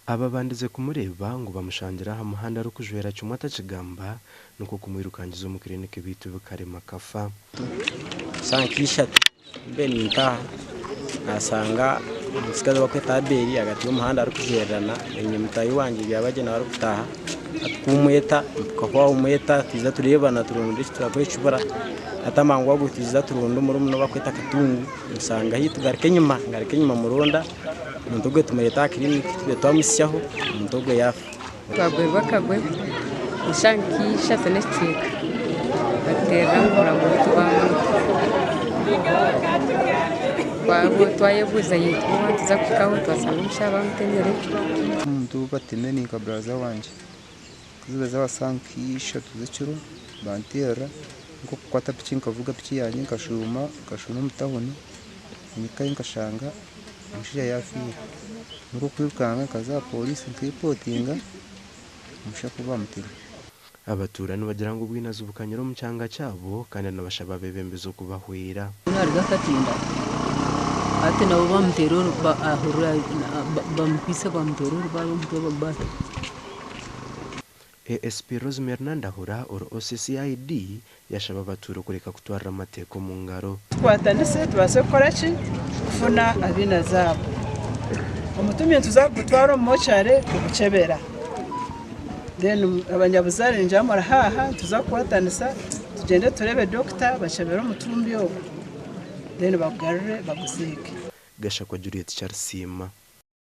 Ababandize kumureeba ngu bamushangire aha muhanda arikujwera kimwe atakigamba nikwo kumwirukangiza omu kiriniki beitu bikarema akafa. Shaaha nka ishatu mbe nintaaha naashanga omutsigazi ou barikweta Abel ahagati y'omuhanda arikujwererana nainye mutaahi wangye Byabagye nawe arikutaaha hati ku mweta mpika aho mweta twija tureebana turonda eki turakora ekibura hati amangu ago twija turonda omurumuna ou barikweta Katungu mushanga haihi tugaruka enyima ngaruka enyima muronda omuntu ogwe tumureeta aha kiriniki tube twamuhitsyaho omuntu ogwe yaafa. Twagwerwa akagwe eshaaha nka ishatu n'ekicweka batuteerera ngu muramu waitu baamwita. Twayebuuza itwe tuza kuhikaho twashanga omushaho bamutemire. Omuntu ou batemire ni nka buraza wangye. Ziba zaaba saaha nka ishatu z'ekiro banteerera nk'okukwata piki nkavuga piki yangye nkashuuma nkashuuma omu tawuni mpikayo nkashanga omushaija yaafiire. Nikwo kwirukanga nkaza aha pooriisi nkaripotinga omushaija ku baamutemire. Abatuura nibagira ngu obwinazi bukanyire omu kyanga kyabo kandi nibashaba abeebembezi okubahwera. Naruga akatinda hati nabo bamuteera ahurira bamukwitse bamuteera orubaare omutwe bagubata. ASP Rosemary Nandahura ori OCCID yashaba abatuura okureka kutwarira amateeka omu ngaro. Tukwatanise tubaase kukora ki? Kufuna abainazi abo. Omutumbi nituza kugutwara omu mochare kugukyebera. Then abanyabuzaare ningira muri haaha nituza kukwatanisa tugyende tureebe dokita bakyebere omutumbi ogu then bagugarure baguziike. Gashakwa Juliet Kyarisiima.